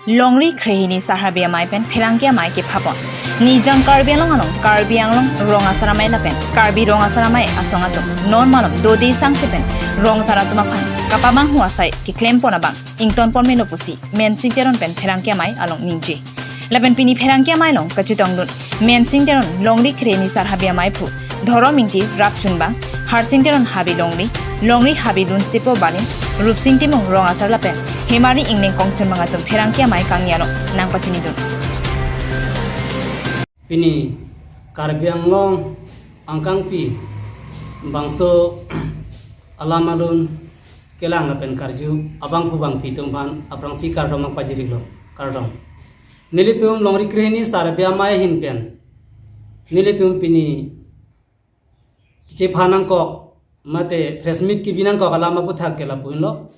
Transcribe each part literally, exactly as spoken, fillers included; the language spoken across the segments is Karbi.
Longri kre hini Sar Habe Amei pen pherangke amei kephapon. Nijang Karbi Anglong along Karbi Anglong Rong Asar Amei lapen Karbi Rong Asar Amei asong atum non malom dode sangse pen rong asar atum aphan kapamanghu asai keklempon abang ingtonpon melo pusi Mensing Teron pen pherangke amei along ningje. Lapen pini pherangke amei along kachetongdun Mensing Teron Longri kre hini Sar Habe Amei aphu Dhorom Ingti rapchunbang, Harsing Teron Habe Longri, Longri Habe Lunsepo Balim, Rupsing Timung Rong Asar lapen Hemari Ingneng Kongchunbang atum pherangke amei kangni along nangpachinidun. Pini Karbi Anglong angkangpi bangso alam alun kelang lapen karju abangphu bangpi atum aphan aphrangsi kardom nangpajir-iklo, kardom. Nelitum Longri kre hini Sar Habe Amei ahin pen nelitum pini kachepha nangkok mate press meet kebi nangkok alam aputhak ke lapu-inlo.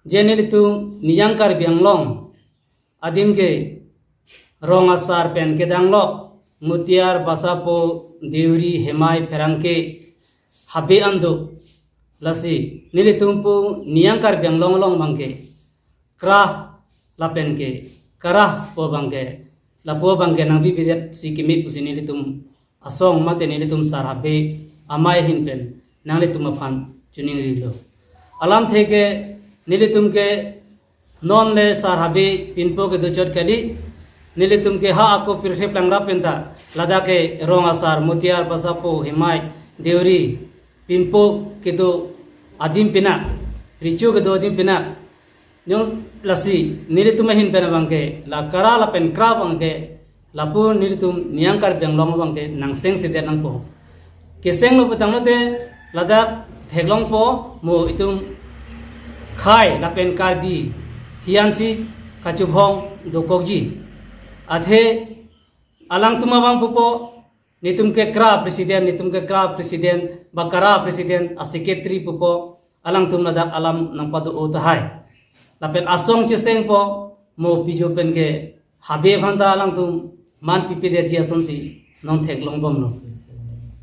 Je nelitum Nijang Karbi Anglong adim ke rong asar pen kedanglok Mutiar, Basapo, Deuri, Hemai, pherangke Habe an do. Lasi nelitum pu Nijang Karbi Anglong along abangke kra lapen ke kara pu abangke, lapu abangke nangbibidet si kemit pusi nelitum asong mate nelitum Sar Habe Amei ahin pen nanglitum aphan chiningrilo. Alamthe ke nelitum ke non le Sar Habe pinpo kedo chot kali, nelitum ke ha ako pirthe plangrap penta ladak ke rong asar Mutiar, Basapo, Hemai, Deuri pinpo kedo adim pena, recho kedo adim pena. Nyong lasi nelitum ahin pen abangke la kara lapen kra abangke lapu nelitum Nijang Karbi Anglong abangke nangsengsedet nangpo. Kesenglo putanglote ladak theklongpo mo itum Khei lapen Karbi hiansi kachubhong dokokji. Athe alangtum abang pupo, netum ke kra president, netum ke kra president, ba kara president, a secretary pupo, alangtum ladak alam nangpado-o tahai. Lapen asong chesengpo, mo pijo pen ke Habe aphanta alangtum man pipedetji asonsi non theklongbomlo.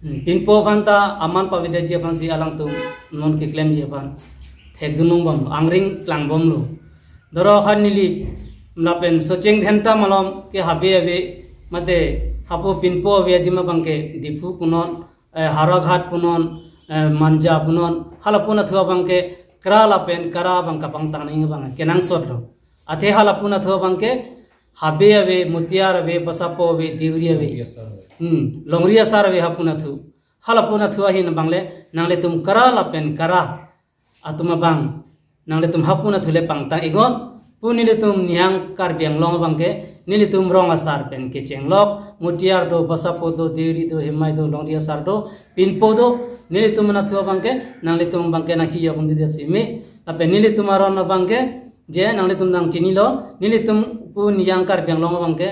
Hmm, pinpo aphanta aman pavedetji aphansi alangtum non keklemji aphan thekdunlongbomlo, angring klangbomlo. Doro khan neli lapen Socheng Dhenta malom ke Habe ave mate hapu pinpo ave adim abangke Diphu punon, eh, Howraghat punon, eh, Manja punon, halapu nathu abangke kra lapen kara abang kapangtang nangji abang kenangsotlo. Athe halapu nathu abangke Habe ave, Mutiar ave, Basapo ave, Deuri ave. Hmm, Longri Asar ave hapu nathu. Halapu nathu ahin abangle nanglitum kra lapen kara atum abang nanglitum hapu nathu le pangtang-iknon pu nelitum Nijang Karbi Anglong abangke nelitum rong asar pen kechenglok, Mutiar do, Basapo do, Deuri do, Hemai do, Longri Asar do, pinpo do, nelitum nathu abangke nanglitum abangke nangchiyok umdida simi, lapen nelitum aron abangke je nanglitum nangchinilo, nelitum pu Nijang Karbi Anglong abangke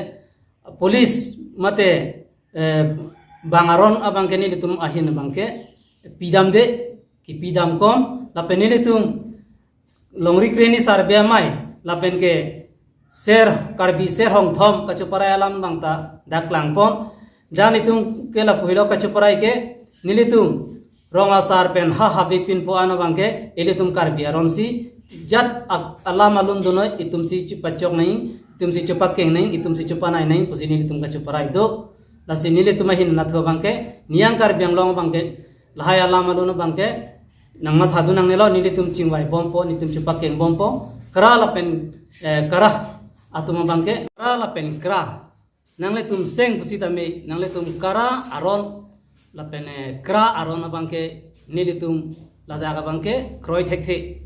police mate, eh, bang aron abangke nelitum ahin abangke pidamde, kepidamkon, lapen nelitum Longri kre hini Sar Habe Amei lapen ke ser Karbi ser hongthom kachoparai alam abangta dak klangpon. Dan itum ke lapu helo kachoparai ke nelitum rong asar pen ha Habe pinpo an abangke ilitum Karbi aronsi jat ak-, alam alun dunoi, itumsi chepachok nangji, itumsi chepakeng nangji, itumsi chepanai nangji pusi nelitum kachoparai do. Lasi nelitum ahin nathu abangke Nijang Karbi Anglong abangke lahai alam alun abangke nangmathadun nangnelo, nelitum chingvaibompo, nelitum chepakengbompo, kra lapen, eh, kara atum abangke, kra lapen kra. Nanglitum seng pusitame, nanglitum kara aron, lapen, eh, kra aron abangke, nelitum ladak abangke kroi thekthe.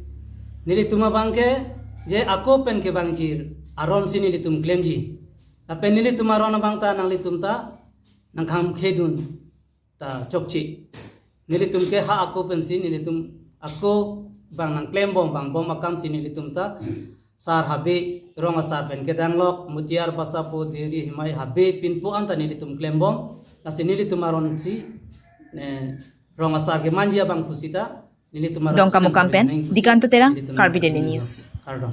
Nelitum abangke je ako pen kevangjir aronsi nelitum klemji. Lapen nelitum aron abangta nanglitum ta nangkhamkhedun ta chokche. Nelitum ke ha ako pensi nelitum ako bang nangklembom, vangbom akamsi nelitum ta Sar Habe rong asar pen kedanglok, Mutiar, Basapo, Deuri, Hemai, Habe pinpo anta nelitum klembom. Lasi nelitum aronsi, eh, rong asar kemanji abang pusita nelitum aron Dongkamukam pen, nelitum Dikanto Terang, nelitum Karbi Daily News. Kardom.